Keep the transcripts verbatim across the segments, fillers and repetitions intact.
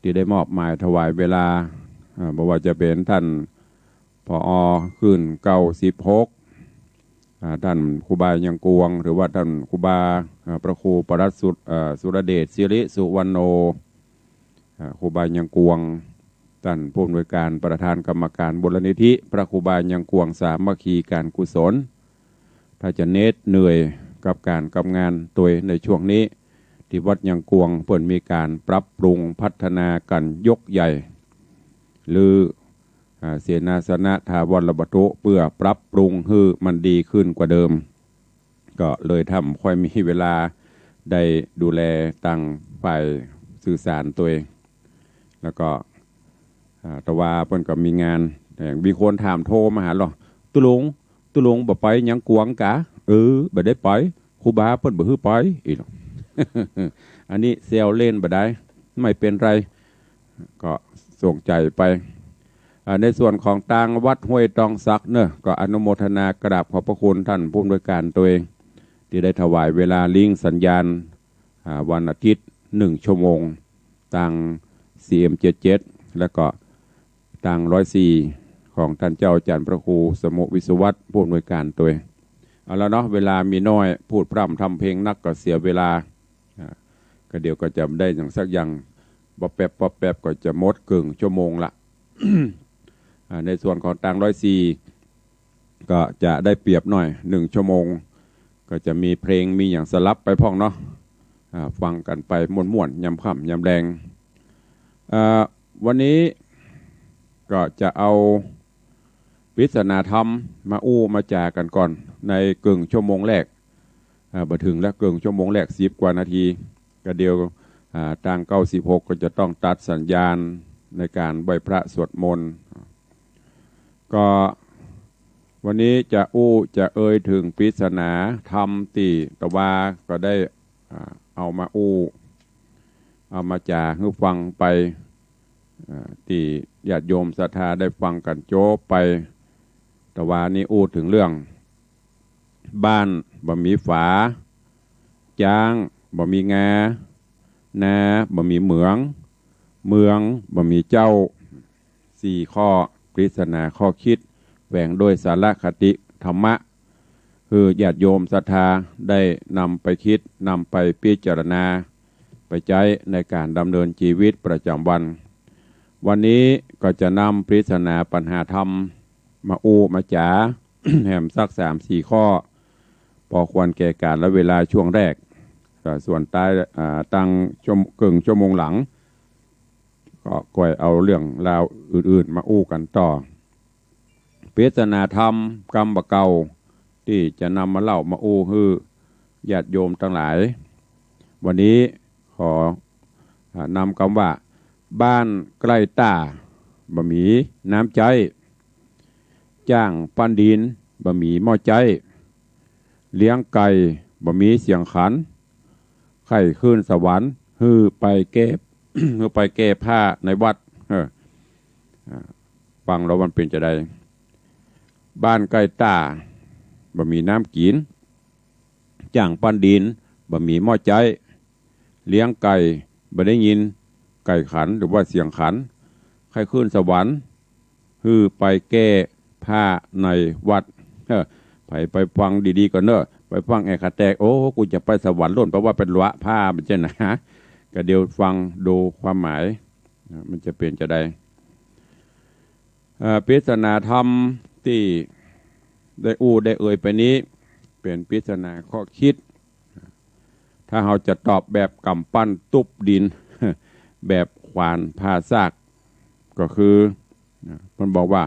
ตี้ได้มอบหมายถวายเวลา อ่า บ่ว่าจะเป๋นต้าน ผอ. ขึ้นเก้าสิบหก อ่า ต้านครูบายังกวง หรือว่าต้านครูบา อ่า พระครูปลัดสุด อ่า สุรเดช สิริสุวรรณโณ อ่า ครูบายังกวง ต้านผู้อำนวยก๋านประธานกรรมก๋านมูลนิธิพระครูบายังกวงสามัคคีก๋านกุศล ถ้าจะเหน็ดเหนื่อยกับก๋านกับงานตวยในช่วงนี้ ตี้วัดยังกวงเปิ้นมีก๋านปรับปรุงพัฒนากั๋นยกใหญ่ รื้อ อ่า เสนาสนะถาวรวัตถุ เปื้อปรับปรุงหื้อมันดีขึ้นกว่าเดิม ก็เลยทำบ่ค่อยมีเวลาได้ดูแลตางฝ่ายสื่อสารตวย แล้วก็ อ่า แต่ว่าเปิ้นก็มีงาน แต่มีคนถามโทรมาหาลอ ตุ๊ลุง ตุ๊ลุงบ่ไปยังกวงกา เออ บ่ได้ไป ครูบาเปิ้นบ่หื้อไป อี้ลอ อันนี้แซวเล่นบ่ได้ ไม่เป็นไร ก็ส่งใจ๋ไป อ่า ในส่วนของตางวัดห้วยตองสักเนาะ ก็อนุโมทนากราบขอบพระคุณต้านผู้อำนวยก๋านตวย ตี้ได้ถวายเวลาลิงก์สัญญาณ อ่า วันอาทิตย์หนึ่งชั่วโมง ตาง ซีเอ็มเจ็ดเจ็ด แล้วก็ตางร้อยสี่ ของต้านเจ้าอาจารย์พระครูสมุวิศวัตรผู้อำนวยก๋านตวย เอาละเนาะ เวลามีน้อย พูดพร่ำทำเพลงนักก็เสียเวลา อ่า ก็เดี๋ยวก็จะบ่ได้หยังสักอย่าง ป๊อบแป๊บป๊อบแป๊บก็จะหมดเกิ่งชั่วโมงละ อ่า ในส่วนของตางร้อยสี่ ก็จะได้เปรียบหน่อย หนึ่งชั่วโมง ก็จะมีเพลงมีหยังสลับไปพ่องเนาะ อ่า ฟังกั๋นไปม่วนๆ ยามค่ำยามแลง อ่า วันนี้ก็จะเอาปริศนาธรรมมาอู้มาจ๋ากั๋นก่อน ในเกิ่งชั่วโมงแรก อ่า บ่เถิงละ เกิ่งชั่วโมงแรก สิบกว่านาที ก็เดี๋ยว อ่า ตางเก้าสิบหก ก็จะต้องตัดสัญญาณในก๋านไหว้พระสวดมนต์ ก็วันนี้จะอู้จะเอ่ยเถิงปริศนาธรรมตี้ตะวาก็ได้ อ่า เอามาอู้ เอามาจ๋าหื้อฟังไป อ่า ตี้ญาติโยมศรัทธาได้ฟังกั๋นจบไป ตะวานี้อู้เถิงเรื่อง บ้านบ่มีฝา จ๊างบ่มีงา นาบ่มีเหมือง เมืองบ่มีเจ้า สี่ข้อ ปริศนาข้อคิด แฝงด้วยสาระคติธรรมะ หื้อญาติโยมศรัทธาได้นำไปคิด นำไปพิจารณา ไปใจ๊ในก๋านดำเนินจีวิตประจ๋ำวัน วันนี้ก็จะนำปริศนาปัญหาธรรมมาอู้มาจ๋า แหมสักสามสี่ข้อ ปอควรแก่ก๋าลเวลาช่วงแรก อ่า ส่วนตาง อ่า ตางชั่วโมง เกิ่งชั่วโมงหลัง ก็ค่อยเอาเรื่องราวอื่นๆ มาอู้กั๋นต่อ ปริศนาธรรมกำบ่าเก่า ตี้จะนำมาเล่ามาอู้หื้อญาติโยมตังหลาย วันนี้ขอ อ่า นำกำว่า บ้านใก้ต้าบ่มีน้ำใจ๊ จ๊างปั้นดินบ่มีหม้อใจ๊ เลี้ยงไก่บ่มีเสียงขัน ใค่ขึ้นสวรรค์หื้อไปแก้ หื้อไปแก้ผ้าในวัด เออ อ่า ฟังแล้วมันเป๋นจาใด บ้านใก้ต้าบ่มีน้ำกิ๋น จ๊างปั้นดินบ่มีหม้อใจ๊ เลี้ยงไก่บ่ได้ยินไก่ขันหรือว่าเสียงขัน ใค่ขึ้นสวรรค์หื้อไปแก้ผ้าในวัด เออ ใผไปฟังดีๆ ก่อนเนาะ ไปฟังแอะขาแตก โอ้ กูจะไปสวรรค์โน่น เพราะว่าไปละผ้ามันใจ้นะ ก็เดี๋ยวฟังดูความหมาย อ่า มันจะเป๋นจาใด เอ่อ ปริศนาธรรมตี้ได้อู้ได้เอ่ยไปนี้ เป๋นปริศนาข้อคิด ถ้าเฮาจะตอบแบบกำปั้นตุ๊บดิน แบบขวานผ่าซาก ก็คือ มันบอกว่า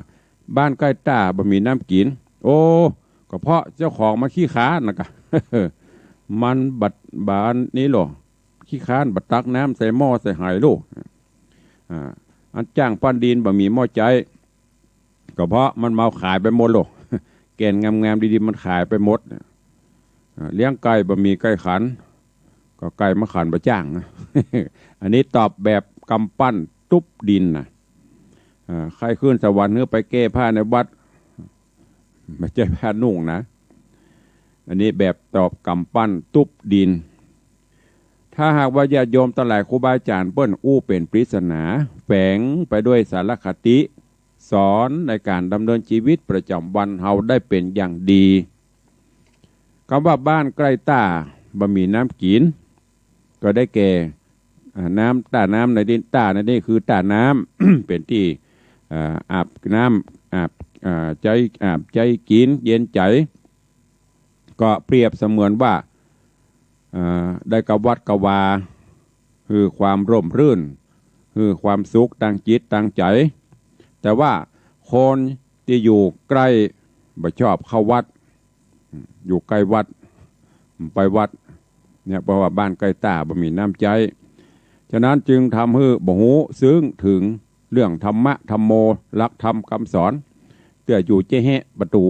บ้านใก้ต้าบ่มีน้ำกิ๋น โอ้ ก็เพราะเจ้าของมันขี้คร้านนะกะ มันบ่ บ่านี้โล ขี้คร้านบ่ตักน้ำใส่หม้อใส่ไหโล อ่า อันจ๊างปั้นดินบ่มีหม้อใจ๊ ก็เพราะมันเมาขายไปหมดโล แก่นงามๆ ดีๆ มันขายไปหมด อ่า เลี้ยงไก่บ่มีไก่ขัน ก็ไก่มาขันบ่จ๊างนะ อันนี้ตอบแบบกำปั้นตุ๊บดินนะ อ่า ใค่ขึ้นสวรรค์หื้อไปแก้ผ้าในวัด บ่ใจ้ผ้านุ่งนะ อันนี้แบบตอบกำปั้นตุ๊บดิน ถ้าหากว่าญาติโยมตังหลาย ครูบาอาจ๋ารย์เปิ้นอู้เป๋นปริศนา แฝงไปด้วยสารคติ สอนในก๋านดำเนินชีวิตประจ๋ำวันเฮาได้เป๋นอย่างดี กำว่าบ้านใก้ต้าบ่มีน้ำกิ๋น ก็ได้แก่ อ่า น้ำ ต้าน้ำในนี้ ต้าในนี้คือต้าน้ำ เป๋นตี้ อ่า อาบน้ำ อาบ อ่า ใจ๊ อาบใจ๊กิ๋น เย็นใจ๋ ก็เปรียบเสมือนว่า อ่า ได้กาวัดกาวา หื้อความร่มรื่น หื้อความสุขตางจิตตางใจ๋ แต่ว่าคนตี้อยู่ใก้ บ่ชอบเข้าวัด อยู่ใก้วัด ไปวัด เนี่ย เพราะว่าบ้านใก้ต้าบ่มีน้ำใจ๊ ฉะนั้นจึงทำหื้อบ่ฮู้ซึ่งเถิงเรื่องธรรมะธัมโม หลักธรรมกำสอน เตื้ออยู่เจ๊แฮะ ประตู๋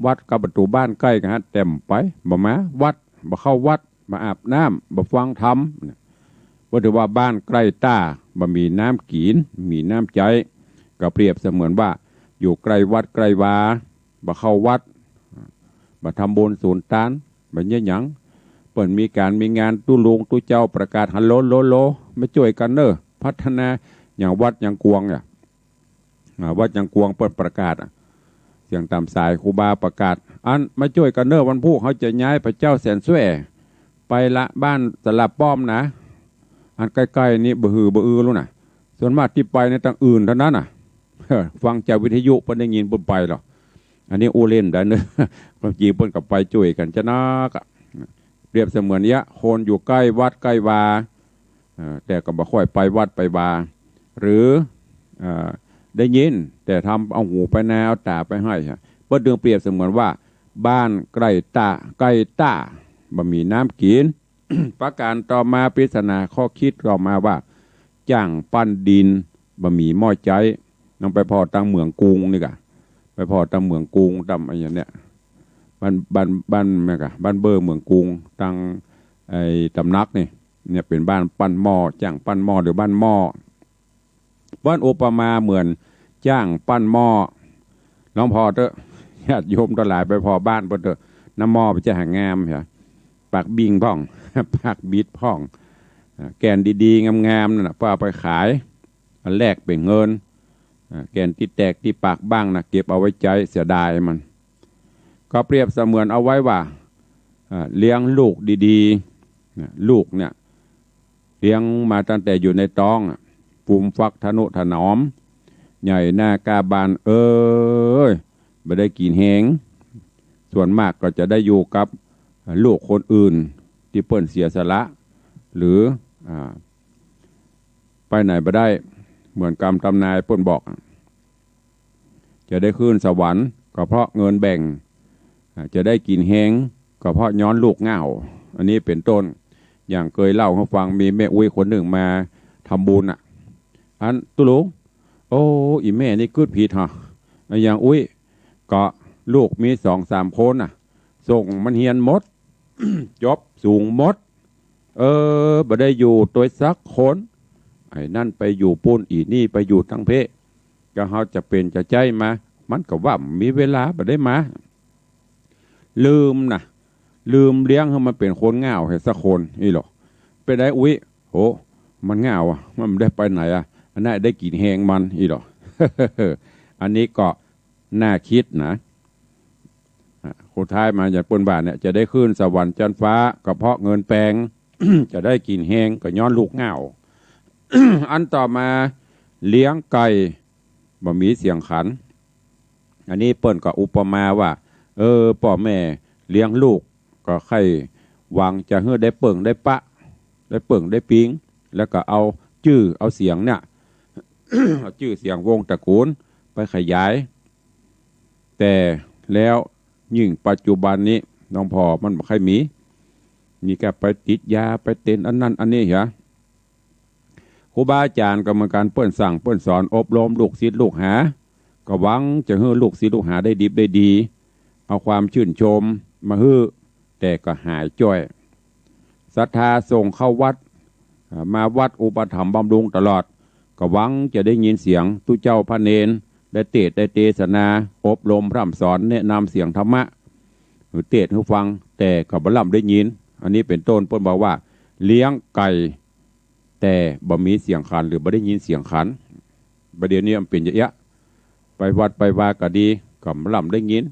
วัดกับประตู๋บ้านใก้กั๋นฮะ แต่บ่ไป บ่มาวัด บ่เข้าวัด บ่อาบน้ำ บ่ฟังธรรม เนี่ย เปิ้นถือว่าบ้านใก้ต้าบ่มีน้ำกิ๋น มีน้ำใจ๊ ก็เปรียบเสมือนว่าอยู่ใก้วัดใก้วา บ่เข้าวัด บ่ทำบุญสูนตาน บ่เยียะหยัง เปิ้นมีก๋านมีงาน ตุ๊ลุงตุ๊เจ้าประกาศ ฮัลโหล โหล โหล มาจ้วยกั๋นเน่อ พัฒนา อย่างวัดอย่างกวงอะ อ่า วัดอย่างกวงเปิ้นประกาศอะ เสียงต๋ามสายครูบาประกาศ อันมาจ้วยกั๋นเน่อ วันพูกเฮาจะย้ายพระเจ้าแสนแสว่ไปละบ้านสลับป้อมนะ อันใก้ๆ นี่บ่หือบ่อือลู้นะ ส่วนมากตี้ไปในตางอื่นเต้านั้นน่ะ ฟังจากวิทยุเปิ้นได้ยินเปิ้นไปหรอก อันนี้อู้เล่นได้เน่อ ความจริงเปิ้นก็ไปจ้วยกั๋นจะนักอะ เปรียบเสมือนเยียะ คนอยู่ใก้วัดใก้วา เอ่อ แต่ก็บ่ค่อยไปวัดไปวา หรือ เอ่อ ได้ยิน แต่ทำเอาหูไปนา เอาต๋าไปห้อยฮะ เปิ้นจึงเปรียบเสมือนว่าบ้านใก้ต้า ใก้ต้า บ่มีน้ำกิ๋น ประก๋านต่อมา ปริศนาข้อคิดต่อมาว่า จ้างปั้นดิน บ่มีหม้อใจ๊ ต้องไปผ่อตางเหมืองกรุงนี่ก่ะ ไปผ่อตางเหมืองกรุง ตางอะหยังเนี่ย บ้าน บ้าน บ้านแม่นก่ะ บ้านเบ้อเหมืองกรุง ตางไอ้ตำหนักนี่ เนี่ยเป๋นบ้านปั้นหม้อ จ้างปั้นหม้อหรือบ้านหม้อ เปิ้นอุปมาเหมือนจ้างปั้นหม้อ ลองผ่อเต๊อะ ญาติโยมตังหลายไปผ่อบ้านเปิ้นเต๊อะ น้ำหม้อเปิ้นจะหางามเหีย ปากบิ่งพ่อง ปากบิดพ่อง อ่า แก่นดีๆ งามๆ นั่นน่ะ เปิ้นเอาไปขาย อันแลกเป๋นเงิน อ่า แก่นตี้แตกตี้ปากบ้างน่ะ เก็บเอาไว้ใจ๊ เสียดายมัน ก็เปรียบเสมือนเอาไว้ว่า อ่า เลี้ยงลูกดีๆ นะ ลูกเนี่ย เลี้ยงมาตั้งแต่อยู่ในต๊องอะ ฟูมฟักทะนุถนอม ใหญ่หน้ากล้าบาน เอ้ย บ่ได้กิ๋นแฮง ส่วนมากก็จะได้อยู่กับลูกคนอื่น ตี้เปิ้นเสียสละ หรือ อ่า ไปไหนบ่ได้ เหมือนกำตำนายเปิ้นบอก จะได้ขึ้นสวรรค์ก็เพราะเงินแบ่ง อ่า จะได้กิ๋นแฮงก็เพราะย้อนลูกเหง้า อันนี้เป๋นต้น อย่างเกยเล่าหื้อฟัง มีแม่อุ๊ยคนนึ่งมาทำบุญอะ อันตุ๊ลุง โอ้ อี่แม่นี่กึ๊ดผิดฮะ อะหยังอุ๊ย ก็ลูกมีสองสามคนน่ะ ส่งมันเฮียนหมด จบสูงหมด เออ บ่ได้อยู่ตวยสักคน ไอ้นั่นไปอยู่ปู้น อี่นี่ไปอยู่ตังเพ้ ก็เฮาจะเป๋นจะใจ๊มา มันก็ว่ามีเวลาบ่ได้มา ลืมน่ะ ลืมเลี้ยงหื้อมันเป๋นคนเหง้าหื้อสักคน อี้หรอ เป๋นไดอุ๊ย โห มันเหง้าอะ มันบ่ได้ไปไหนอะ อันนั้นได้กิ๋นแฮงมัน อี้หรอ อันนี้ก็น่าคิดนะ อ่ะ สุดท้ายมาอย่างเปิ้นว่าเนี่ย จะได้ขึ้นสวรรค์จั๊นฟ้า ก็เพราะเงินแปง จะได้กิ๋นแฮงก็ย้อนลูกเหง้า อันต่อมา เลี้ยงไก่ บ่มีเสียงขัน อันนี้เปิ้นก็อุปมาว่า เออ ป้อแม่เลี้ยงลูก ก็ใค่หวังจะหื้อได้เปิ้งได้ปะ ได้เปิ้งได้ปิง แล้วก็เอาจื้อเอาเสียงเนี่ย เอาจื้อเสียงวงศ์ตระกูลไปขยาย แต่แล้วยิ่งปัจจุบันนี้ หลวงพ่อมันบ่ใค่มี มีก็ไปติดยา ไปเตนอันนั้นอันนี้เหีย ครูบาอาจ๋ารย์ก็เหมือนกั๋น เปิ้นสั่งเปิ้นสอนอบรมลูกศิษย์ลูกหา ก็หวังจะหื้อลูกศิษย์ลูกหาได้ดิบได้ดี เอาความชื่นชมมาหื้อ แต่ก็หายจ้อย ศรัทธาส่งเข้าวัด อ่า มาวัดอุปถัมภ์บำรุงตลอด ก็หวังจะได้ยินเสียงตุ๊เจ้าพระเณร ได้เตสน์ได้เตสนา อบรมพร่ำสอนแนะนำเสียงธรรมะ หื้อเตสน์หื้อฟัง แต่ก็บ่ล่ำได้ยิน อันนี้เป๋นต้น เปิ้นบอกว่า เลี้ยงไก่ แต่บ่มีเสียงขัน หรือบ่ได้ยินเสียงขัน บ่าเดี่ยวนี้มันเป๋นจะเอี้ยะ ไปวัดไปวาก็ดี ก็บ่ลำได้ยิน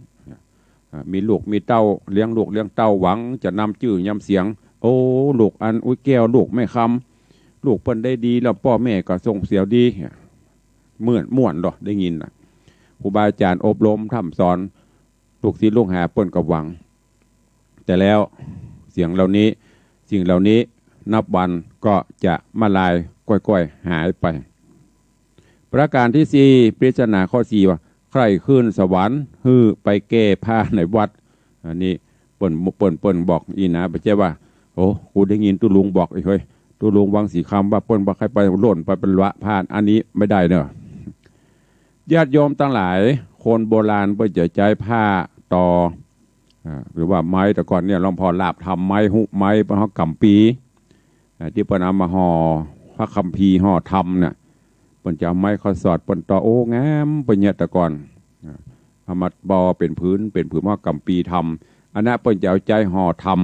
อ่า มีลูกมีเต้า เลี้ยงลูกเลี้ยงเต้า หวังจะนำจื้อนำเสียง โอ้ ลูกอันอุ๊ยแก้ว ลูกแม่คำ ลูกเปิ้นได้ดีแล้ว ป้อแม่ก็ส่งเสียงดี ม่วน ม่วนดอก ได้ยินน่ะ ครูบาอาจ๋ารย์อบรมพร่ำสอน ลูกศิษย์ลูกหาเปิ้นก็หวัง แต่แล้วเสียงเหล่านี้ สิ่งเหล่านี้นับวันก็จะมาลายก้อยๆ หายไป ประการตี้สี่ ปริศนาข้อสี่ ว่า ใค่ขึ้นสวรรค์ หื้อไปแก้ผ้าในวัด อันนี้เปิ้น เปิ้น เปิ้นบอกอี้นะ บ่ใจ้ว่า โอ้ กูได้ยินตุ๊ลุงบอก เฮ้ย ตุ๊ลุงวังสีคำว่าเปิ้นว่าใค่ไปโล่นไปเป็นละผ้า อันนี้บ่ได้เนาะ ญาติโยมตังหลาย คนโบราณเปิ้นจะใจ๊ผ้าตอ อ่า หรือว่าไม้ แต่ก่อนเนี่ยหลวงพ่อลาบทำไม้ ฮุไม้ เปิ้นฮ้องก๋ำปี๋ อ่า ตี้เปิ้นเอามาห่อพระคัมภีร์ ห่อธรรมเนี่ย เปิ้นจะเอาไม้ข้อสอดเปิ้นตอ โอ้ งามเปิ้นเนี่ยแต่ก่อน อ่า เอามาตอเป๋นผืน เป๋นผืนฮ้องก๋ำปี๋ธรรม อันนั้นเปิ้นจะเอาใจ๊ห่อธรรม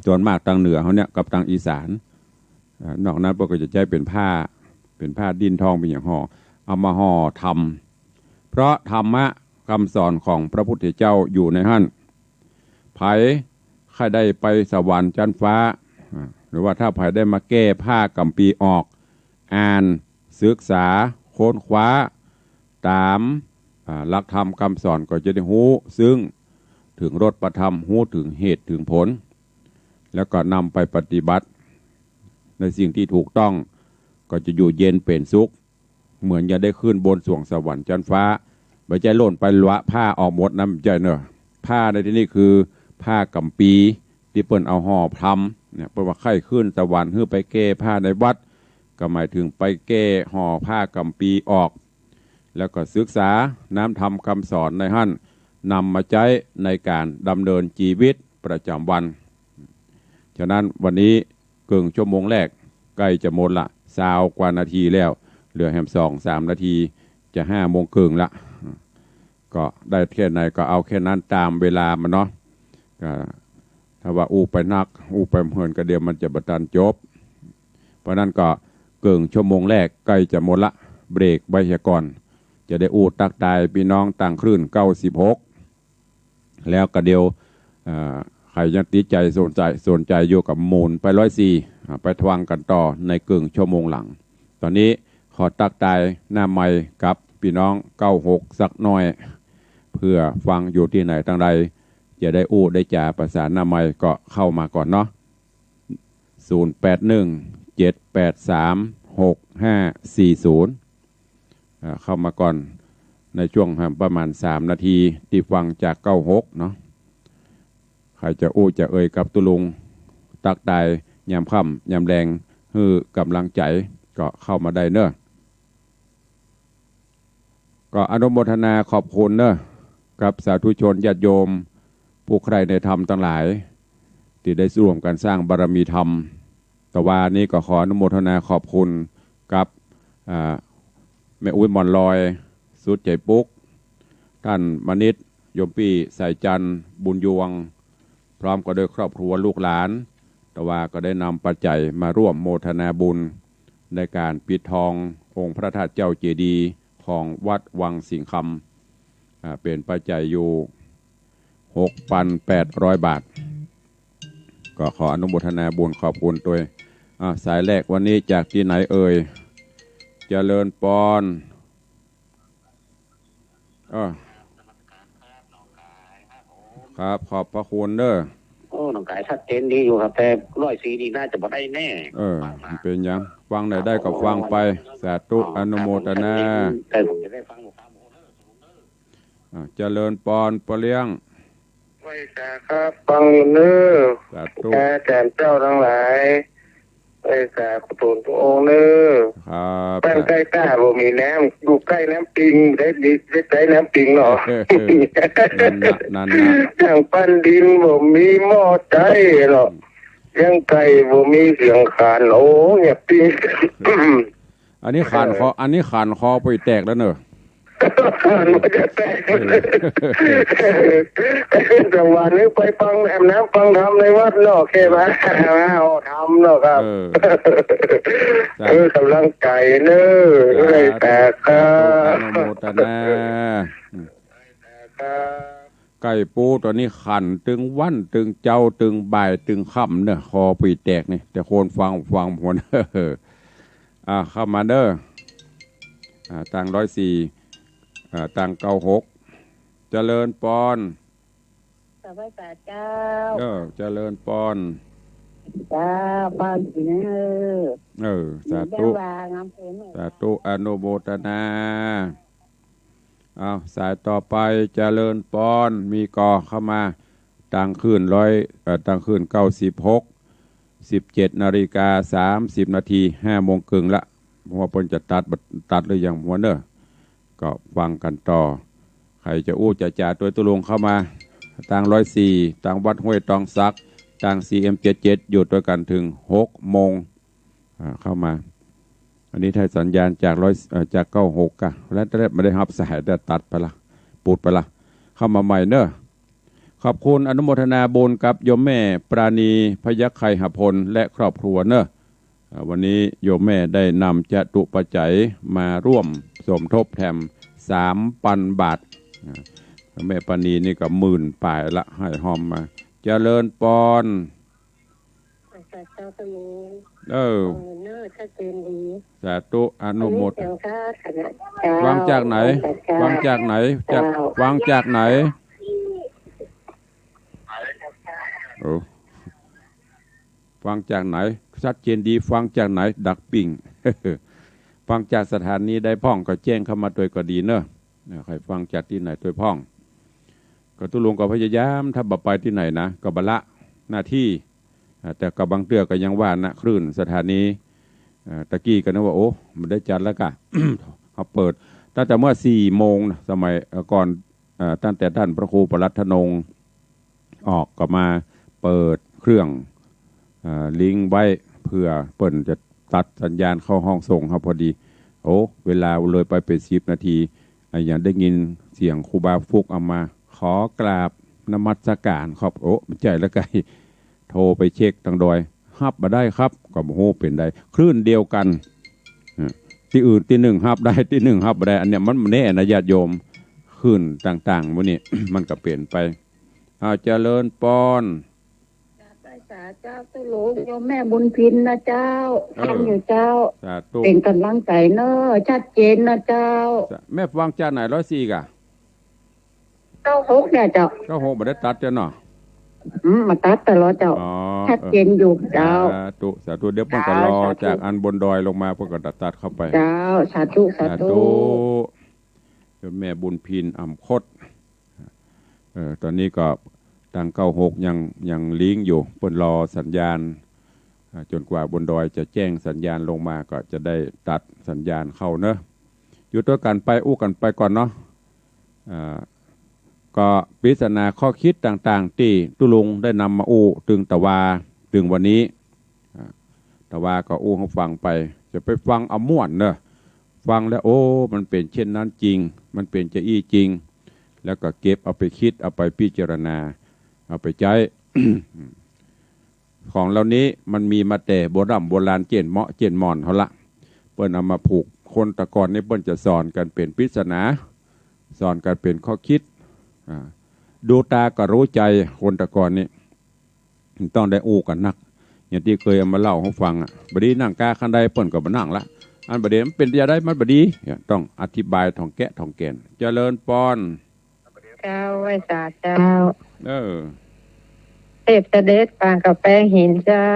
ส่วนมากตางเหนือเฮาเนี่ยกับตางอีสาน อ่า นอกนั้นเปิ้นก็จะใจ๊เป๋นผ้า เป๋นผ้าดิ้นทอง เป๋นหยังห่อ เอามาห่อธรรม เพราะธรรมะกำสอนของพระพุทธเจ้าอยู่ในหั้น ใผใค่ได้ไปสวรรค์จั๊นฟ้า อ่า หรือว่าถ้าใผได้มาแก้ผ้าก๋ำปี๋ออก อ่าน ศึกษา ค้นคว้า ต๋าม อ่า หลักธรรมกำสอนก็จะได้ฮู้ซึ่งเถิงรสธรรม ฮู้เถิงเหตุเถิงผล แล้วก็นำไปปฏิบัติในสิ่งตี้ถูกต้อง ก็จะอยู่เย็นเป๋นสุข เหมือนจะได้ขึ้นบนสวงสวรรค์จั๊นฟ้า บ่ใจ้โล่นไปละผ้าออกหมดนะ บ่ใจ้เนาะ ผ้าในตี้นี้คือผ้าก๋ำปี๋ตี้เปิ้นเอาห่อธรรมเนี่ย เปิ้นว่าใค่ขึ้นสวรรค์ หื้อไปแก้ผ้าในวัด ก็หมายเถิงไปแก้ห่อผ้าก๋ำปี๋ออก แล้วก็ศึกษานำธรรมกำสอนในหั้น นำมาใจ๊ในก๋านดำเนินจีวิตประจ๋ำวัน ฉะนั้นวันนี้เกิ่งชั่วโมงแรกใก้จะหมดละ ซาวกว่านาทีแล้ว เหลือแหมสองสามนาที จะห้าโมงเกิ่งละ ก็ได้แค่ไหนก็เอาแค่นั้นต๋ามเวลามันเนาะ ก็ถ้าว่าอู้ไปนัก อู้ไปเมินก็เดี๋ยวมันจะบ่ตันจบ เพราะนั้นก็เกิ่งชั่วโมงแรกใก้จะหมดละ เบรกไว้เหียก่อน จะได้อู้ตั๊กตายปี้น้องตางคลื่นเก้าสิบหก แล้วก็เดี๋ยว เอ่อ ใผยังติดใจ๋สนใจ๋ สนใจ๋อยู่ก็หมุนไปร้อยสี่ อ่า ไปฟังกั๋นต่อในเกิ่งชั่วโมงหลัง ต๋อนนี้ขอตั๊กตายหน้าไมค์กับปี้น้องเก้าหกสักหน่อย เปื้อฟังอยู่ตี้ไหนตางใด จะได้อู้ได้จ๋าประสานหน้าไมค์ ก็เข้ามาก่อนเนาะ ศูนย์แปดหนึ่ง เจ็ดแปดสาม หกห้าสี่ศูนย์ อ่า เข้ามาก่อนในช่วงประมาณสามนาทีตี้ฟังจากเก้าหกเนาะ ใผจะอู้จะเอ่ยกับตุ๊ลุง ตั๊กตายยามค่ำยามแลง หื้อก๋ำลังใจ๋ ก็เข้ามาได้เนาะ ก็อนุโมทนาขอบคุณเนาะ กับสาธุชนญาติโยม ผู้ใคร่ในธรรมตังหลาย ตี้ได้ร่วมกั๋นสร้างบารมีธรรม ตะวานี้ก็ขออนุโมทนาขอบคุณกับ อ่า แม่อุ๊ยหม่อนลอย สุดใจ๋ปุ๊ก ต้านมณิษฐ์ โยมปี้สายจันทร์ บุญยวง พร้อมก็ด้วยครอบครัวลูกหลาน ตะวาก็ได้นำปัจจัยมาร่วมโมทนาบุญในก๋านปิดทององค์พระธาตุเจ้าเจดีย์ของวัดวังสิงห์คำ อ่า เป๋นปัจจัยอยู่ หกพันแปดร้อยบาท ก็ขออนุโมทนาบุญขอบคุณตวย อ่า สายแรกวันนี้จากตี้ไหนเอ่ย เจริญปอน เออ ครับ ขอบพระคุณเนาะ โอ้ หนองคายชัดเจนดีอยู่ครับ แต่ร้อยสี่นี่น่าจะบ่ได้แน่ เออ บ่เป๋นหยัง ฟังไหนได้ก็ฟังไป สาธุ อนุโมทนา แต่ผมจะได้ฟังหมดครับ อ่า เจริญปอน ป้อเลี้ยง ไหว้สาครับ ฟังอยู่เนาะ สาธุ อาจ๋ารย์เจ้าตังหลาย ไหว้สาขอโทษพระองค์เนาะ ครับ บ้านใก้ต้าบ่มีน้ำ อยู่ใก้น้ำปิง ได้ ได้ใจ๊น้ำปิงเนาะ นั่นน่ะ นั่นน่ะ อย่างปั้นดินบ่มีหม้อใจ๊เนาะ เลี้ยงไก่บ่มีเสียงขาน โอ้ เนี่ยปิง อันนี้ขานคอ อันนี้ขานคอไปแตกแล้วเนาะ มันจะแตก เออ แต่วันนี้ไปฟังแหมน้ำฟังธรรมในวัดเนาะ แค่มา มาเอาธรรมเนาะครับ เออ เออ กำลังใจเนอะ สาธุ เลยแต่ครับ สาธุ อนุโมทนา ครับ ไก่ปูตัวนี้ขันตึงวันตึงเจ๊าตึงบ่ายตึงค่ำเนอะ คอปีแตกนี่ แต่คนฟัง ฟังหมด อ่า เข้ามาเด้อ อ่า ตางร้อยสี่ อ่า ตางเก้าหก เจริญปอน สวัสดีเจ้า เออ เจริญปอน เจ้า ปอนอยู่เนอะ เออ สาธุ อยู่บ้านวางอำเภอเมือง สาธุ อนุโมทนา เอา สายต่อไป เจริญปอน มีก่อเข้ามา ตางคลื่นร้อย เอ่อ ตางคลื่นเก้าสิบหก สิบเจ็ดนาฬิกาสามสิบนาที ห้าโมงเกิ่งละ เพราะว่าเปิ้นจะตัด ตัดหรือยังหัวเนอะ ก็ฟังกั๋นต่อ ใผจะอู้จะจ๋าตวยตุ๊ลุงเข้ามา ตางร้อยสี่ ตางวัดห้วยตองสัก ตาง ซีเอ็มเจ็ดเจ็ด อยู่ตวยกั๋นเถิงหกโมง อ่า เข้ามา อันนี้ได้สัญญาณจากร้อย เอ่อ จากเก้าหกก่ะ แล้วแต่บ่ได้ฮับสาย แต่ตัดไปละ ปูดไปละ เข้ามาใหม่เนอะ ขอบคุณอนุโมทนาบุญกับโยมแม่ปราณี พยัคฆ์ไคหพล และครอบครัวเนอะ อ่า วันนี้โยมแม่ได้นำจตุปัจจัยมาร่วมสมทบแถมสามปันบาท อ่า แม่ปราณีนี่ก็หมื่นป๋ายละ ให้ฮอมมา เจริญปอน สาธุ เออ เออ เนอะ ชัดเจนดี สาธุ อนุโมท อันนี้เสียงชัดขนาด ฟังจากไหน เจ้า ฟังจากไหน จาก เจ้า ฟังจากไหน โอ้ ฟังจากไหน ชัดเจนดี ฟังจากไหน ดักปิ้ง ฟังจากสถานีใดพ่องก็แจ้งเข้ามาตวยก็ดีเนอะ เออ ใผฟังจากตี้ไหนตวยพ่อง ก็ตุ๊ลุงก็พยายาม ถ้าบ่ไปตี้ไหนนะ ก็บ่ละหน้าตี้ อ่า แต่ก็บางเตื้อก็ยังว่านะ คลื่นสถานี เอ่อ ตะกี้ก็นึกว่า โอ้ บ่ได้จัดแล้วก่ะ เฮาเปิดตั้งแต่เมื่อสี่โมงนะ สมัย เอ่อ ก่อน เอ่อ ตั้งแต่ต้านพระครูปลัดทนง ออกก็มาเปิดเครื่อง เอ่อ ลิงก์ไว้ เผื่อเปิ้นจะตัดสัญญาณเข้าห้องส่งเฮาพอดี โอ้ เวลาเลยไปเป๋นสิบนาที อ่ะ ยังได้ยินเสียงครูบาฟุกเอามา ขอกราบนมัสการครับ โอ้ บ่ใจ้แล้วไก่ โทรไปเช็คตางดอย ฮับบ่ได้ครับ ก็บ่ฮู้เป๋นใด คลื่นเดียวกั๋น อ่ะ ตี้อื่นตี้นึ่งฮับได้ ตี้นึ่งฮับบ่ได้ อันเนี้ยมันบ่แน่นะญาติโยม คลื่นต่างๆ หมู่นี้ มันก็เป๋นไป อ้าว เจริญปอน กราบไหว้สาเจ้าตุ๊ลุง โยมแม่บุญพินนะเจ้า เออ ฟังอยู่เจ้า สาธุ เป๋นก๋ำลังใจ๋เนอะ ชัดเจนนะเจ้า แม่ฟังจากไหน ร้อยสี่ก่ะ เก้าหกเนี่ยเจ้า เก้าหก บ่ได้ตัดเจ้าเนาะ อืม บ่ตัดตลอดเจ้า อ๋อ ชัดเจนอยู่เจ้า สาธุ สาธุ เดี๋ยวเปิ้นก็รอ เจ้า สาธุ จากอันบนดอยลงมา เปิ้นก็ตัดเข้าไป เจ้า สาธุ สาธุ สาธุ โยมแม่บุญพิน อ่ำคด เอ่อ ตอนนี้ก็ตางเก้าหกยัง ยังลิงก์อยู่ เปิ้นรอสัญญาณ อ่า จ๋นกว่าบนดอยจะแจ้งสัญญาณลงมา ก็จะได้ตัดสัญญาณเข้าเนอะ อยู่ตวยกั๋นไป อู้กั๋นไปก่อนเนาะ อ่า ก็ปริศนาข้อคิดต่างๆ ตี้ตุ๊ลุงได้นำมาอู้ตึงตะวา ตึงวันนี้ อ่า ตะวาก็อู้หื้อฟังไป จะไปฟังเอาม่วนเนอะ ฟังแล้ว โอ้ มันเป๋นเจ้นนั้นจริง มันเป๋นจาอี้จริง แล้วก็เก็บเอาไปคิด เอาไปพิจารณา เอาไปใจ๊ ของเหล่านี้มันมีมาแต่โบร่ำโบราณ เจ้นเมาะเจ้นหม่อนเฮาละ เปิ้นเอามาผูก คนแต่ก่อนนี่เปิ้นจะสอนกั๋นเป๋นปริศนา สอนกั๋นเป๋นข้อคิด อ่า ดูตาก็รู้ใจ๋ คนแต่ก่อนนี่ ต้องได้อู้กั๋นนัก อย่างตี้เกยเอามาเล่าหื้อฟังอะ บ่ดีนั่งกาคันใด เปิ้นก็บ่นั่งละ อันบ่ดีมันเป๋นจาใด มันบ่ดี เนี่ย ต้องอธิบายถ่องแกะถ่องแก่น เจริญปอน เจ้า ไหว้สาเจ้า เออ เทพเสด็จปางกำแปงหินเจ้า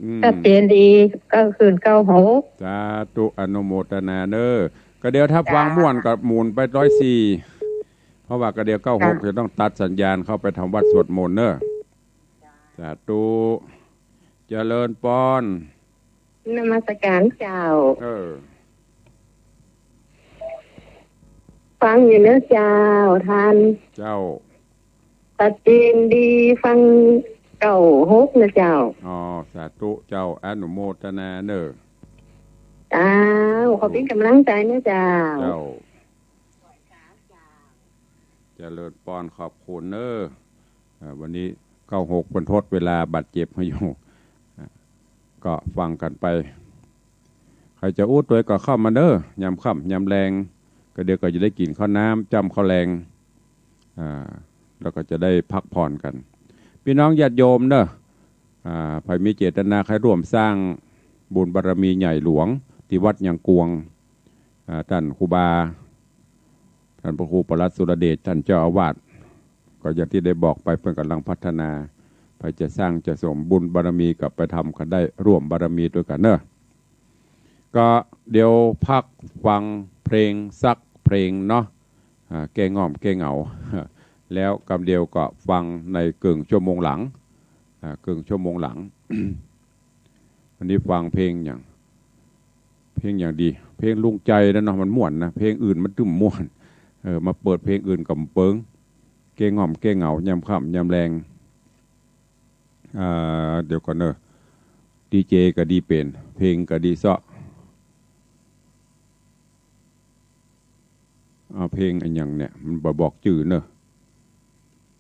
อืม ชัดเจนดี เก้าคืนเก้าหก สาธุ อนุโมทนาเนอะ ก็เดี๋ยวถ้าฟังม่วนก็หมุนไปร้อยสี่ เพราะว่าก็เดี๋ยวเก้าหก จะต้องตัดสัญญาณเข้าไปทำวัตรสวดมนต์เนอะ สาธุ เจริญปอน นมัสการเจ้า เออ ฟังอยู่เนอะเจ้า ท่าน เจ้า ชัดเจนดี ฟังเก้าหกนะเจ้า อ๋อ สาธุเจ้า อนุโมทนาเนอะ เจ้า ขอเป๋นก๋ำลังใจ๋นะเจ้า เจ้า เจริญปอน ขอบคุณเน้อ อ่า วันนี้เก้าหกเปิ้นทดเวลาบาดเจ็บมาอยู่ อ่า ก็ฟังกั๋นไป ใผจะอู้ตวยก็เข้ามาเน้อ ยามค่ำยามแลง ก็เดี๋ยวก็จะได้กิ๋นข้าวน้ำ จ้ำข้าวแลง อ่า แล้วก็จะได้พักผ่อนกั๋น ปี้น้องญาติโยมเน้อ อ่า ใผมีเจตนาใค่ร่วมสร้างบุญบารมีใหญ่หลวง ตี้วัดยางกวง อ่า ต้านครูบา ต้านพระครูปลัดสุรเดช ต้านเจ้าอาวาส ก็อย่างตี้ได้บอกไป เปิ้นก่ำลังพัฒนา ใผจะสร้างจะสมบุญบารมีก็ไปทำกั๋นได้ ร่วมบารมีตวยกั๋นเน้อ ก็เดี๋ยวพักฟังเพลงสักเพลงเนาะ อ่า แก้ง่อมแก้เหงา แล้วกำเดียวก็ฟังในเกิ่งชั่วโมงหลัง อ่า เกิ่งชั่วโมงหลัง วันนี้ฟังเพลงหยัง เพลงหยังดี เพลงลุงใจ๋นะเนาะ มันม่วนนะ เพลงอื่นมันตึงบ่ม่วน เออ มาเปิดเพลงอื่นก่ำเปิง แก้ง่อมแก้เหงา ยามค่ำยามแลง อ่า เดี๋ยวก่อนเน้อ ดีเจก็ดีเป๋น เพลงก็ดีเซาะ เอาเพลงอะหยังเนี่ย มันบ่บอกจื้อเน้อ